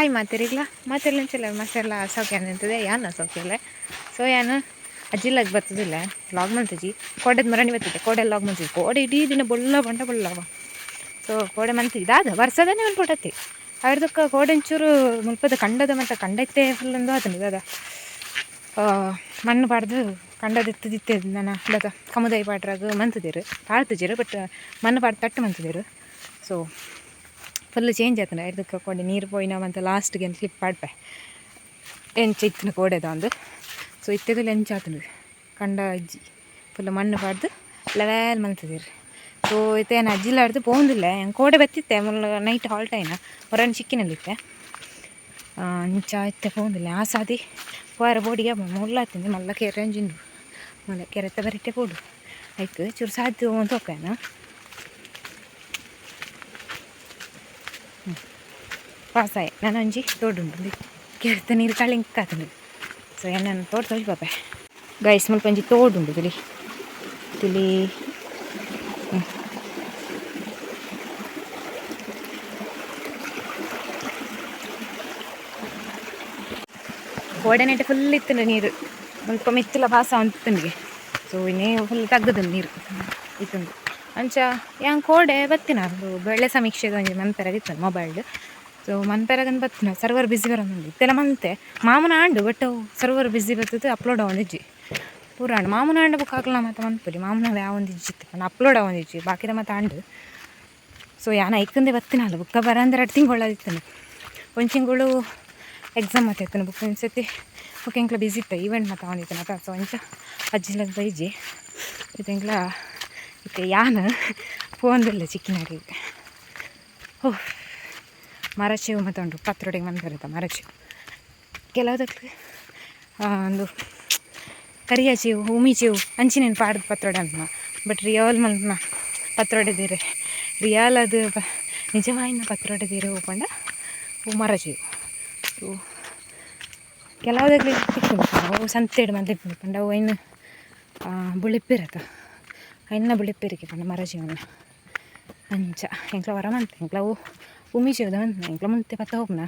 Hi ಮಾತೆರಿಗ್ಲ ಮಾತೆರ್ಲಂಚಲ್ಲ masala ಸೌಖ್ಯ ಅಂತದೆ ಯಾನ ಸೌಖ್ಯಲ್ಲ. ಸೊ ಯಾನ್ ಅಜ್ಜಿಲಾಗ್ ಬರ್ತದಿಲ್ಲ ಲಾಗ್ ಮಂತಜಿ ಕೋಡೆದ ಮರಣಿ ಬರ್ತದೆ ಕೋಡೆ ಲಾಗ್ ಮಂತಜಿ ಕೋಡೆ ಇಡೀ ದಿನ ಬೊಲ್ಲ ಬಂಡ ಬೊಲ್ಲವ. ಸೊ ಕೋಡೆ ಮಂತಿಜಿ ದಾದ ವರ್ಷದನೇ ಮನ್ಪೊಡತ್ತಿ ಅರ್ಧಕ್ಕ ಕೋಡೆ ಒಂಚೂರು ಮುಲ್ಪದ ಕಂಡದ ಮತ್ತು ಕಂಡೈತೆ ಫುಲ್ ಒಂದು ಆತಂದು ದಾದ ಮಣ್ಣು ಪಾಡ್ದು ಕಂಡದ ಎತ್ತದಿತ್ತೆ ನನ್ನ ದಾದ ಕಮುದೈ ಪಾಡ್ರಾಗ ಮಂತದಿರು ಪಾಡ್ತುಜೆರ್ ಬಟ್ ಮಣ್ಣು ಪಾಡ್ದು ತಟ್ಟು ಮಂತದಿರು. ಸೊ ಫುಲ್ ಚೇಂಜ್ ಆತಂಡ ಅರ್ಧಕ್ಕ ಕೋಡೆ ನೀರು ಪೋಯಿನ ಮಂತ ಲಾಸ್ಟ್ಗೆ ಕ್ಲಿಪ್ ಪಾಡ್ಪೆ ಎಂಚ ಇತ್ತಿನ ಕೋಡೆದ ಒಂದು. ಸೊ ಇತ್ತೆದಲ್ಲ ಎಂಚ ಆತಂಡು ಕಂಡ ಇಜ್ಜಿ ಫುಲ್ ಮಣ್ಣು ಪಾಡ್ದು ಲೆವೆಲ್ ಮಂತದಿರು. ಸೊ ಇತ್ತೆ ಏನು ಅಜ್ಜಿಲಾಡ್ದು ಪೋಂದಿಲ್ಲ ಎಂಕ್ ಕೋಡೆ ಬತ್ತಿತ್ತೆ ಮುಲ್ಲ ನೈಟ್ ಹಾಲ್ಟ್ ಆಯ್ನ ಹೊರನ್ ಚಿಕ್ಕಿನಲ್ಲಿತ್ತೆ ಅಂಚ ಇತ್ತೆ ಪೋಂದಿಲ್ಲ ಆ ಸಾದಿ ಪೋಯರ ಬೋಡಿಗೆ ಮುಲ್ಲಾತಿಂದು ಮಲ್ಲ ಕೆರೆ ಅಂಜಿಂಡು ಮಲ್ಲ ಕೆರೆತ್ತ ಬರಿಟ್ಟೆ ಪೋಡು ಐಕ್ ಚೂರು ಸಾಧ್ಯ ಅಂತ ಹೋಗ್ಯಾನ. ಪಾಸಾಯ ನಾನು ಒಂಜಿ ತೋಡುಂಡು ಕೆರೆತ ನೀರು ಕಳಿಂಕಾತಂಡು. ಸೊ ಎನ್ನ ತೋಟ ತೋಜಿ ಪಾಪೆ ಗೈಸ್ ಮುಲ್ಪ ಒಂಜಿ ತೋಡುಂಡು ತಿಳಿ ತಿಳಿ. ಕೋಡೆ ನೈಟ್ ಫುಲ್ ಇತ್ತುಂಡು ನೀರು ಮುಲ್ಪ ಮಿತ್ತುಲ ಪಾಸ ಅಂತಂಡಿಗೆ. ಸೊ ಇನ್ನೇ ಫುಲ್ ತಗ್ಗದುಂಡು ನೀರು ಇತ್ತುಂಡು. ಅಂಚ ಯಾನ್ ಕೋಡೆ ಬತ್ತಿನ ಬೆಳೆ ಸಮೀಕ್ಷೆದ ಒಂಜಿ ಮನ್ಪೆರಾಗಿತ್ತು ಮೊಬೈಲ್ಡ್. ಸೊ ಮನ್ಪೆರಾಗಂದು ಬತ್ತಿನ ಸರ್ವರ್ ಬಿಸಿ ಬರೋದುಂಡು ಇತ್ತೆಲ್ಲ ಮಂತೆ ಮಾಮೂನ ಆಂಡು ಬಟ್ ಸರ್ವರ್ ಬಿಸಿ ಬರ್ತದೆ ಅಪ್ಲೋಡ್ ಆವೊಂದಿಜ್ಜಿ ಪೂರ ಆಂಡ್ ಮಾಮೂನ ಆಂಡ ಬೊಕ್ಕ ಅಕ್ಲ್ನ ಮಾತ ಮನ್ಪೊಲಿ ಮಾಮೂನ ಯಾವೊಂದಿಜ್ಜಿ ಇತ್ತು ಪಂಡ ಅಪ್ಲೋಡ್ ಆವೊಂದಿಜ್ಜಿ ಬಾಕಿದ ಮಾತ ಆಂಡ್. ಸೊ ಯಾನ್ ಐಕಂದೆ ಬತ್ತಿನಲ್ಲ ಬೊಕ್ಕ ಬರಂದೆ ರಡ್ಡ್ ತಿಂಗೊಳಾದಿತ್ತುಂಡು ಒಂಜಿ ತಿಂಗಳು ಎಕ್ಸಾಮ್ ಮಾತ ಇತ್ತುಂಡು ಬೊಕ್ಕ ಒಂಜಿ ಸರ್ತಿ ಬೊಕ್ಕ ಎಂಕ್ಲ ಬಿಸಿ ಇತ್ತ ಈವೆಂಟ್ ಮಾತ ಆವೊಂದಿತ್ತುಂಡು ಸೊ ಅಂಚ ಅಜ್ಜಿಲಗ್ ಬೈಜಿ ಇತ್ತೆ ಎಂಕ್ಲ ಇತ್ತೆ ಯಾನ್ ಪೋವೊಂದುಲ್ಲೆ ಚಿಕ್ಕಿನಾಡೆಗ್. ಓಹ್ ಮರಚೇವು ಮಾತ ಉಂಡು ಪತ್ರೊಡೆಗ್ ಮನ್ಪೆರೆತ ಮರಚೇವು ಕೆಲವುದಕ್ಲು ಒಂದು ಕರಿಯ ಚೇವು ಉಮಿ ಚೇವು ಅಂಚಿನೆನ್ ಪಾಡ್ದು ಪತ್ರೊಡೆ ಮನ್ಪುನ ಬಟ್ ರಿಯಲ್ ಮನ್ಪುನ ಪತ್ರೊಡೆ ದೀರೆ ರಿಯಲ್ ಅದು ನಿಜವಾಯಿನ ಪತ್ರೊಡೆ ದೀರೆ ಪಂಡ ಅವು ಮರಚೇವು. ಸೊ ಕೆಲವುದಕ್ಲೆಗ್ ತಿಕ್ಕುಂಡು ಅವು ಸಂತೆಡ್ ಮಾತ ಇಪ್ಪುಂಡು ಪಂಡ ಅವು ಐನ್ ಬುಳಿಪ್ಪೆರತ ಐನ್ನ ಬುಳಿಪ್ಪೆರಿಗೆ ಪಂಡ ಮರಚೇವುನ ಅಂಚ ಎಂಕ್ಲ ವರ ಮಂತೆ ಎಂಕ್ಲ ಅವು ಉಮಿ ಚೇವುದ ಮನ್ಪುನ ಎಂಕ್ಲ ಮುಂತೆ ಪತ್ತ ಹೋಪುನ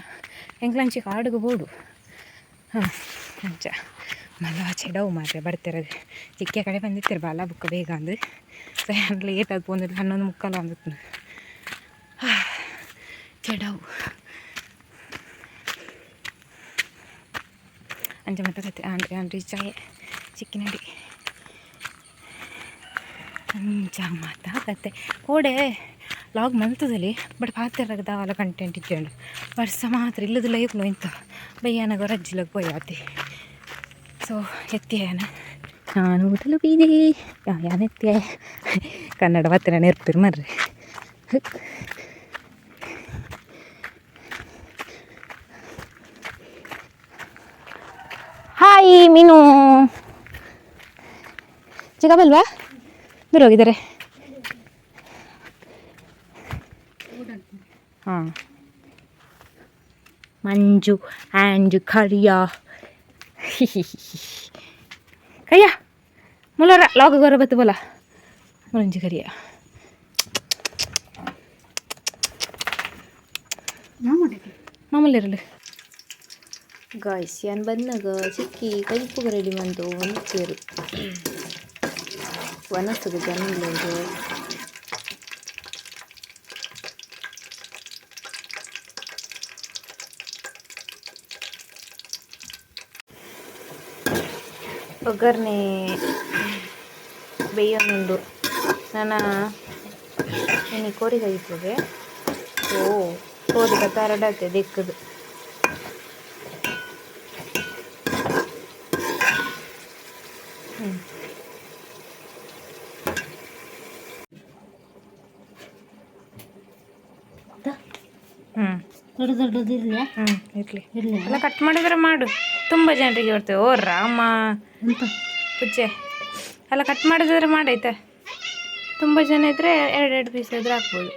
ಎಂಕ್ಲ ಅಂಚಿ ಕಾಡುಗು ಬೋಡು. ಹಾಂ ಅಂಚ ಮಲ್ಲ ಚೆಡವು ಮಾರ್ರೆ ಬರ್ತಿರೋದು ಚಿಕ್ಕ ಕಡೆ ಬಂದಿತ್ತಾರೆ ಬಾಲ ಬುಕ್ಕ ಬೇಗ ಅಂದು. ಸೊ ಯಾನ್ ಲೇಟ್ ಆದ್ ಪೋಂದಿಲ್ಲ 11:45 ಅಂದಿತ್ತು ಚೆಡವು ಅಂಚ ಮತ್ತೆ ಕತೆ ಆಂಡ್ ಯಾನ್ ರೀಚ್ ಆಯೆ ಚಿಕ್ಕಿನಡಿ ಅಂಚ ಮಾತ ಕತೆ ಕೋಡೆ ಲಾಗ್ ಮಲ್ತದಲ್ಲಿ ಬಟ್ ಪಾತೆರಾಗ ದಾಲ ಕಂಟೆಂಟ್ ಇಜ್ಜಂಡು ವರ್ಷ ಮಾತ್ರ ಇಲ್ಲದಿಲ್ಲ ಇಪ್ಲು ಇಂತ ಬಯ್ಯಾನಗ ರಜ್ಜಿಲಗ್ ಪೋಯಾತಿ. ಸೊ ಎತ್ತಿಯಾನ ನಾನು ತಲುಪಿದೆ ಯಾನ್ ಎತ್ತಿಯ ಕನ್ನಡ ಬತ್ತಿನ ನೆರ್ಪಿರ್ ಮರ್ರೆ. ಹಾಯ್ ಮೀನು ಚಿಕ್ಕಬಲ್ವಾ ದೂರ ಹೋಗಿದ್ದಾರೆ. ಹಾಂ ಮಂಜು ಆ್ಯಂಡ್ ಕರಿಯ ಕಯ್ಯ ಮುಲರ ಲಾಗ್ ಗೊರ ಬತ್ತು ಬೋಲ ಮುರಂಜಿ ಕರಿಯ ಮಾಮೂಲಿ ಇರಲಿ. ಗಾಯ್ಸ್ ಯಾನ್ ಬನ್ನಗ ಚಿಕ್ಕಿ ಕಜಿಪುಗ್ ರೆಡಿ ಮಂತು ಒಂತೇರು ವನಸುಗು ಜನೊಂದುಲ್ಲೆರ್. ಒಗ್ಗರ್ಣೆ ಬೇಯೊಂದುಂಡು ನನ ಇನಿ ಕೋರಿ ಕಜಿಪುಗೆ. ಸೊ ಕೋರಿ ತರಡಾತೆ ದೆಕ್ಕುದು. ಹ್ಞೂ ದೊಡ್ಡ ದೊಡ್ಡದು ಇರಲಿ. ಹ್ಞೂ ಇರಲಿ. ಇರಲಿ. ಎಲ್ಲ ಕಟ್ ಮಾಡಿದ್ರೆ ಮಾಡು ತುಂಬ ಜನರಿಗೆ ಬರ್ತೇವೆ. ಓ ರಾಮ ಎಂತ? ಪುಜ್ಜೆ ಎಲ್ಲ ಕಟ್ ಮಾಡಿದ್ರೆ ಮಾಡೈತೆ ತುಂಬ ಜನ ಇದ್ದರೆ ಎರಡೆರಡು ಪೀಸ್ ಇದ್ರೆ ಹಾಕ್ಬೋದು.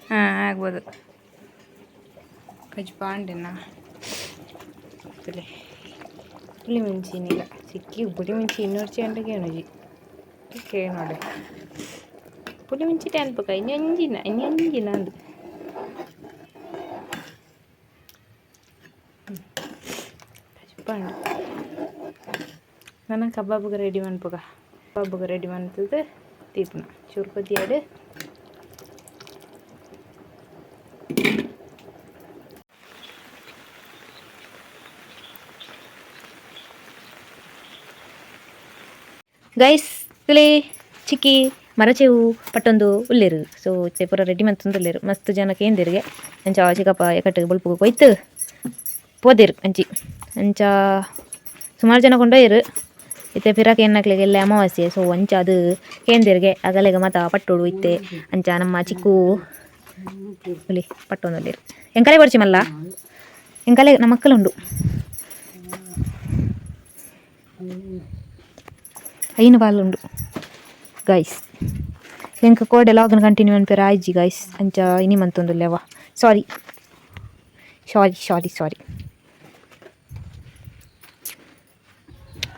ಹಾಂ ಆಗ್ಬೋದು. ಕಜ್ಜು ಪಾಂಡೆನ ಪುಳಿ ಮುಂಚಿನಿಲ್ಲ ಚಿಕ್ಕಿ ಪುಳಿ ಮುಂಚಿ ಇನ್ನೂರು ಚಂಡಗೆ ಅಣಜಿ ಕೇಳೋಡೆ ಪುಳಿ ಮುಂಚಿ ಅನ್ಪಕ ಇನ್ನೊಂಜಿನ ಇನ್ನೊಂಜಿನ ಅಂದು. ಸ್ವಲ್ಪ ಉಂಡು. ನನ್ನ ಕಬಾಬ್ಗೆ ರೆಡಿ ಮನ್ಪುಗ, ಕಬಾಬ್ಗೆ ರೆಡಿ ಮನ್ತದ ದೀಪುನ ಚೂರು ಕೊದಿಯಾಡು. ಗೈಸ್, ತುಲೆ ಚಿಕ್ಕಿ ಮರಚೆವು ಪಟ್ಟೊಂದು ಉಲ್ಲೇರು. ಸೊ ಇತ್ತೆ ಪೂರ ರೆಡಿ ಮಂತೊಂದು ಉಲ್ಲೇರು. ಮಸ್ತ್ ಜನ ಕೇಂದಿರಿಗೆ. ಅಂಚ ಚಿಕ್ಕಪ್ಪ ಎಕಟ್ಟು ಬೊಲ್ಪುಗು ಕೊಯ್ತು ಪೋದೆರು. ಅಂಚಿ ಅಂಚ ಸುಮಾರು ಜನ ಕೊಂಡೊಯ್ಯರು. ಇತ್ತೆ ಪಿರಾಕ್ ಎನ್ನಕ್ಲೆಗ್ ಎಲ್ಲೆ ಅಮಾವಾಸ್ಯೆ. ಸೊ ಅಂಚ ಅದು ಕೇಂದಿರಿಗೆ ಅಗಲೆಗ ಮಾತ ಪಟ್ಟೋಡು. ಇತ್ತೆ ಅಂಚ ನಮ್ಮ ಚಿಕ್ಕು ಹುಲಿ ಪಟ್ಟೊಂದು ಉಲ್ಲೇರು. ಎಂಕಲೆ ಬರ್ಚಿ ಮಲ್ಲ, ಎಂಕಲೆ ನಮ್ಮ ಮಕ್ಕಳುಂಡು. ಐನು ಬಾಲುಂಡು ಗೈಸ್. ಎಂಕ ಕೋಡೆ ಲಾಗನ್ ಕಂಟಿನ್ಯೂ ಅನ್ಪೇರ ಆಯ್ಜಿ ಗೈಸ್. ಅಂಚ ಇನಿ ಮಂತೊಂದುಲ್ಲೆವ. ಸಾರಿ ಸಾರಿ ಸಾರಿ ಸಾರಿ.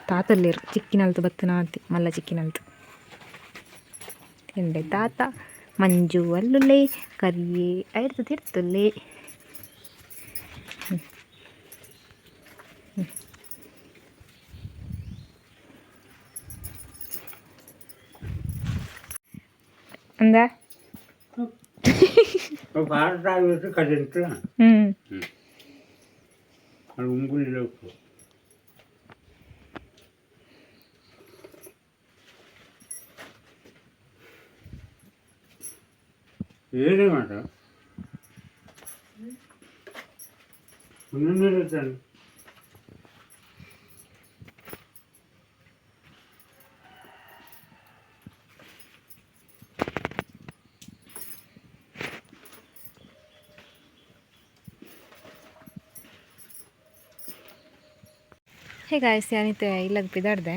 ತಾತಲ್ಲೇರು ಚಿಕ್ಕಿನಲ್ತು ಬತ್ತನಾತಿ ಮಲ್ಲ ಚಿಕ್ಕಿನಲ್ತು ಎಂಡೆ ತಾತ ಮಂಜು ಅಲ್ಲುಲ್ಲೆ ಕರಿಯೇ ಐಡ್ತು ತಿರ್ತುಲ್ಲೆ. ಅಂದ. ಭಾರತ ಕರೆಂಟ್. ಹ್ಞೂ. ಅದು ಉಂಗುಲಿಲ್ಲ ಉಪ್ಪು. ಏನೇ ಮಾಡ ಒಂದೊಂದು. ಹೇ ಗಾಯ್ಸ್, ಯಾನಿತ್ತೆ ಇಲ್ಲಗ್ ಪಿದಾಡ್ದೆ.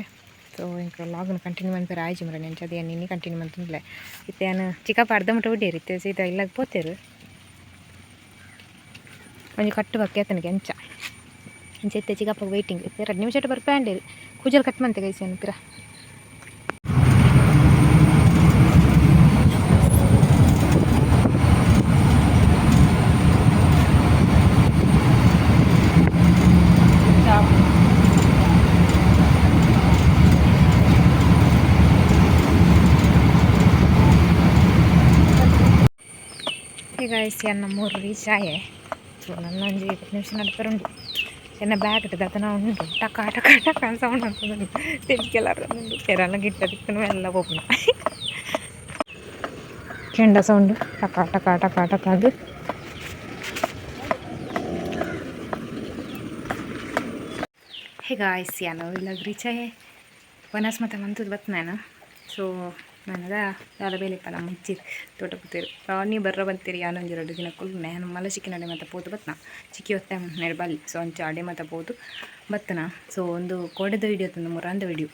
ಸೊ ಇಂಕ ಲಾಗ್ನ ಕಂಟಿನ್ಯೂ ಮನ್ಪೆರೆ ಆಯ್ಜಿ ಮರ. ನೆಂಚ ಅದು ಇನ್ನಿ ಕಂಟಿನ್ಯೂ ಮಂತುಂಡ್ಲೆ. ಇತ್ತೆ ಯಾನ್ ಚಿಕ್ಕಪ್ಪ ಅರ್ಧ ಮುಟ್ಟ ಉಡ್ಡೇರು. ಇತ್ತೆ ಸೀದಾ ಇಲ್ಲಗ್ ಪೋತೇರು. ಒಂಜಿ ಕಟ್ಟು ಬಕ್ಕೆ ಆತನಿಗೆ. ಅಂಚ ಅಂಚ ಇತ್ತೆ ಚಿಕ್ಕಪ್ಪ ವೈಟಿಂಗ್. ಇತ್ತೆ 2 ನಿಮಿಷ ಬರ್ಪೆ ಅಂಡೇರು. ಕೂಜಲ್ ಕಟ್ ಮಂತೆ ಗೈಸ್ ಯಾನ್ ಪಿರ. ಗಾಯ್ಸ್, ಯಾನ್ ನಮ್ಮೂರು ರೀಚ್ ಆಯೆ. ಸೊ ನನ್ನ ಒಂಜಿ 20 ನಿಮಿಷ ನಡಪರುಂಡು. ಎನ್ನ ಬ್ಯಾಗ್ ದಾತನ ಉಂಡು. ಟಕ ಟಕ ಟಕ ಸೌಂಡ್ ಅಂತುಂಡು. ತೆಲಿಕೆಲ್ಲ ಉಂಡು. ಕೆರಲ್ಲ ಗಿಟ್ಟ ದಿಕ್ಕನು ಎಲ್ಲ ಪೋಪುನ ಕೆಂಡ ಸೌಂಡ್ ಟಕ ಟಕ ಟಕ ಟಕ ಅದು. ಹೇ ಗಾಯ್ಸ್, ಯಾನು ಇಲ್ಲಾಗ ರೀಚ್ ಆಯೆ. ವನಸ್ ಮತ್ತೆ ಮಂತದ್ದು ಬತ್ ನಾನು. ಸೊ ನಾನದ ದಾದ ಬೇಲೆಪ್ಪ ನಮ್ಮ ಇಚ್ಚಿರ್ ತೋಟ ಪೂತೇರು. ನೀವು ಬರ್ರ ಬಂತೀರಿ. ಯಾನೊಂಜಿ 2 ದಿನ ಕುಲ್ಲು ನಾನು ಮಲ್ಲ ಚಿಕ್ಕಿ ನಡೆ ಮತ್ತೆ ಪೋತು ಬತ್ನ. ಚಿಕ್ಕಿ ಹೊತ್ತೆ ನೆಡ್ ಬಲ್ಲಿ. ಸೊ ಅಂಚ ಅಡೆ ಮತ್ತೆ ಪೋತು ಬತ್ತನ. ಸೊ ಒಂದು ಕೋಡೆದ ವಿಡಿಯೋ ತಂದು ಮುರಾಂದ ವಿಡಿಯೋ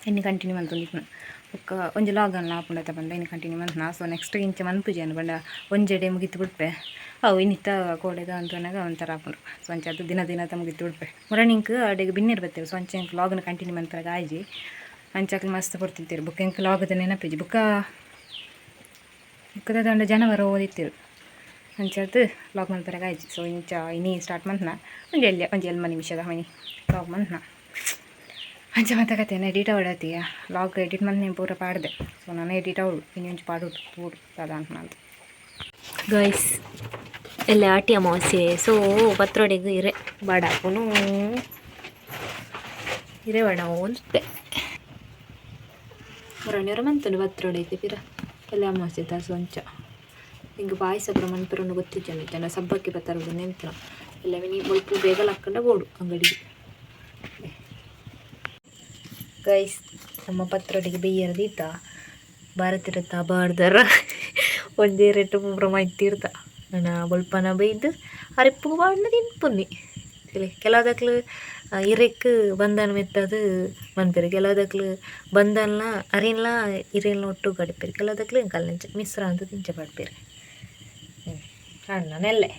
ಇನ್ನು ಕಂಟಿನ್ಯೂ ಮಂತೊಂದಿಪ್ಪುನ. ಬೊಕ್ಕ ಒಂಜಿ ಲಾಗ್ ಅನ್ಲ ಆಪುಂಡತ್ತ ಪಂಡ ಇನ್ನು ಕಂಟಿನ್ಯೂ ಮಂತ್ನ. ಸೊ ನೆಕ್ಸ್ಟ್ ಇಂಚ ಮನ್ಪುಜಿ ಅನ್ನು ಪಂಡ ಒಂಜೆಡೆ ಮುಗಿತು ಬಿಡ್ಪೆ. ಅವು ಇನ್ನಿತ್ತ ಕೋಡೆದ ಅಂತನಾಗ ಒಂಥರ ಆಪುಂಡು. ಸೊ ಅಂಚ ಅದು ದಿನ ದಿನ ಮುಗಿತು ಬಿಡ್ಪೆ. ಮುರಣಿಂಕ್ ಅಡೆಗೆ ಬಿನ್ನಿರ್ ಬತ್ತೇವೆ. ಸೊ ಅಂಚ ಎಂಕ್ ಲಾಗ್ನ ಕಂಟಿನ್ಯೂ ಮನ್ಪೆರೆಗ್ ಆಯ್ಜಿ. ಅಂಚಾಕ್ಲು ಮಸ್ತ್ ಕೊಡ್ತಿರ್ತೀರಿ. ಬುಕ್ ಎಂಕ್ ಲಾಗದ ನೆನಪಿಜಿ. ಬುಕ್ಕ ಬುಕ್ಕದ ದಂಡ ಜನವರ ಓದಿತ್ತಿರು. ಅಂಚಾದ್ ಲಾಗ್ ಮನ್ಪೆರೆಗ್ ಆಯ್ಜಿ. ಸೊ ಇಂಚ ಇನಿ ಸ್ಟಾರ್ಟ್ ಮಂತ್ನ. ಒಂಜಿ ಎಲ್ಯ ಒಂಜಿ ಎಲ್ಮ ನಿಮಿಷದ ಮನಿ ಲಾಗ್ ಮಂತ್ನ. ಅಂಚ ಮತ್ತೆ ಕತೆನ ಎಡಿಟ್ ಅವಡತ್ತೀಯ. ಲಾಗ್ ಎಡಿಟ್ ಮಂತ್ ಪೂರ ಪಾಡ್ದೆ. ಸೊ ನಾನು ಎಡಿಟ್ ಅವಳು ಇನಿ ಒಂಜಿ ಪಾಡೋಡು ತೂಡು ದಾದ ಅಂತ. ಗೈಸ್, ಎಲ್ಲ ಆಟಿ ಅಮಾವಾಸ್ಯೆ. ಸೊ ಪತ್ರೊಡೆಗೆ ಇರೆ ಬಾಡಾಪುನು ಇರೆ ಬಾಡ ಒಂತೆ ಹೊರಣಿಯರ ಮಂತುಂಡು ಪತ್ರೊಡೆ ಐತೆ ಪಿರ. ಎಲ್ಲ ಅಮಾವಾಸ್ಯೆ ತಾಸು. ಅಂಚ ಹಿಂಗೆ ಪಾಯಸ ಪೂರ ಮನ್ಪೆರನ್ನು ಗೊತ್ತಿಜ್ಜಂಡು ಜನ ಸಬ್ಬಕ್ಕಿ ಬತ್ತಾರ ನೆಂತನ ಎಲ್ಲ ಮಿನಿ ಬೊಲ್ಪು ಬೇಗ ಲಕ್ಕಂಡ ಬೋಡು ಅಂಗಡಿಗೆ. ಗೈಸ್, ನಮ್ಮ ಪತ್ರೊಡೆಗೆ ಬೆಯ್ಯರ ದೀತ ಭಾರತಿರತ್ತ ಬಾರ್ದರ ಒಂಜೇ ರೇಟು ಪೂರ ಮೈತಿರ್ತ. ನನ್ನ ಬೊಲ್ಪನ ಬೈದು ಅರಿಪ್ಪು ಬಾಡ್ನ ತಿನ್ಪುನ್ನಿ. ಕೆಲವುದಕ್ಲು ಇರೆಕ್ ಬಂದನ್ ಮೆತ್ತದು ಮನ್ಪೆರು. ಕೆಲವುದಕ್ಲು ಬಂದನ್ಲ ಅರಿನ್ಲ ಇರೆನ್ಲ ಒಟ್ಟು ಕಡಿಪೆರು. ಕೆಲವುದಕ್ಲು ಎಂಕಲ್ನಂಚ ಮಿಶ್ರ ಅಂತ ತಿಂಚ ಪಾಡ್ಪೆರು. ಅಣ್ಣ ನೆಲ್ಲೆ.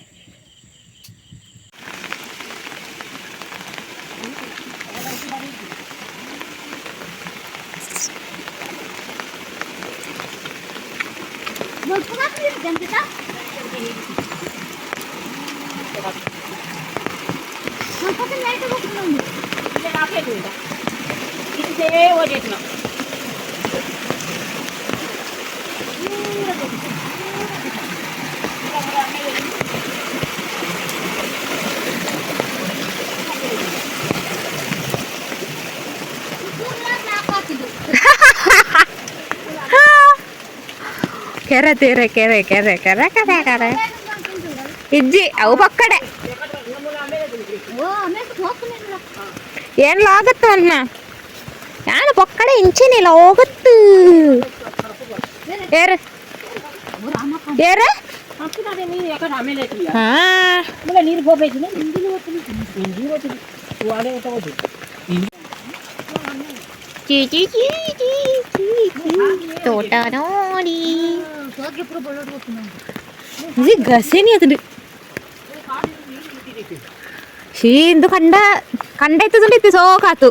ಕೆರೆ ತೀರೆ ಕೆರೆ ಕೆರೆ ಕೆರೆ ಕೆರೆ ಕೆರೆ ಇಜ್ಜಿ ಅವು ಪಕ್ಕಡೆ ಏನ್ ಆಗತ್ತ ಅನ್ನ ನಾನು ಪಕ್ಕಡೆ ಇಂಚಿನಿಲ್ಲ ಹೋಗತ್ತು. ಏರು ಏರು. ಹಾ. ಚೀ ಚೀ ಚೀ ಚೀ ಚೀ ಚೀ. ತೋಟ ನೋಡಿ. ಇದು ಗಸೆನಿ ಅದು. ಶೀ ಇಂದು ಕಂಡ ಕಂಡ ಎತ್ತುಂಡಿತ್ತು ಸೋಕಾತು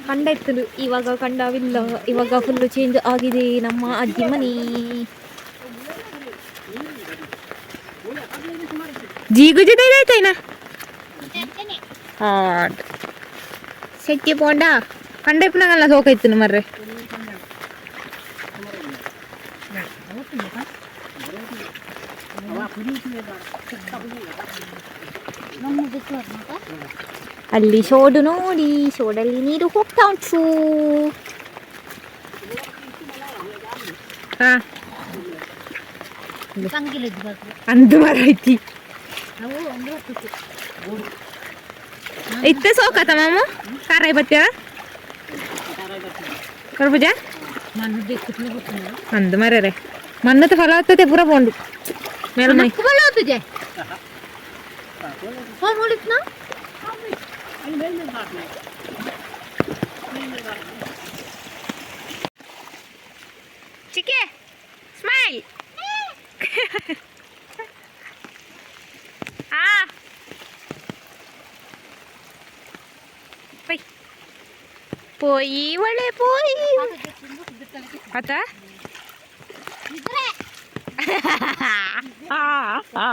ಕಂಡ ಇತ್ತು, ಇವಾಗ ಕಂಡವಿಲ್ಲ. ಇವಾಗ ಫುಲ್ ಚೇಂಜ್ ಆಗಿದೆ ನಮ್ಮ ಅಜ್ಜಿ ಮನೆ. ಜೀಗುಜಿದ ಇದಾಯ್ತೈನ ಸೆಟ್ಟಿ ಪೋಂಡ ಕಂಡ ಇಪ್ಪನಗಲ್ಲ ಸೋಕೈತು ಮರ್ರೆ. ಅಲ್ಲಿ ಶೋಡು ನೋಡಿ, ಶೋಡಲ್ಲಿ ನೀರು ಹೋಗ್ತಾ ಉಂಟು. ಹಾ, ಅಂದು ಮರೈತಿ. ಇತ್ತೆ ಸೋಕತ ಮಾಮ ಕಾರಾಯಿ ಬತ್ತೀರ ಕರ್ಬೂಜ ಅಂದು ಮರ್ರೆ. ಮಣ್ಣು ಫಲವತ್ತತೆ ಪೂರ ಪೋಂಡು ಮೇಲ್ಮೈ. ಚಿಕ್ಕೆ ಸ್ಮೈಲ್. ಆ ಪೈ ಪೋಯಿ ಒಳ್ಳೆ ಪೋಯಿ ಆತ. ಆ ಆ.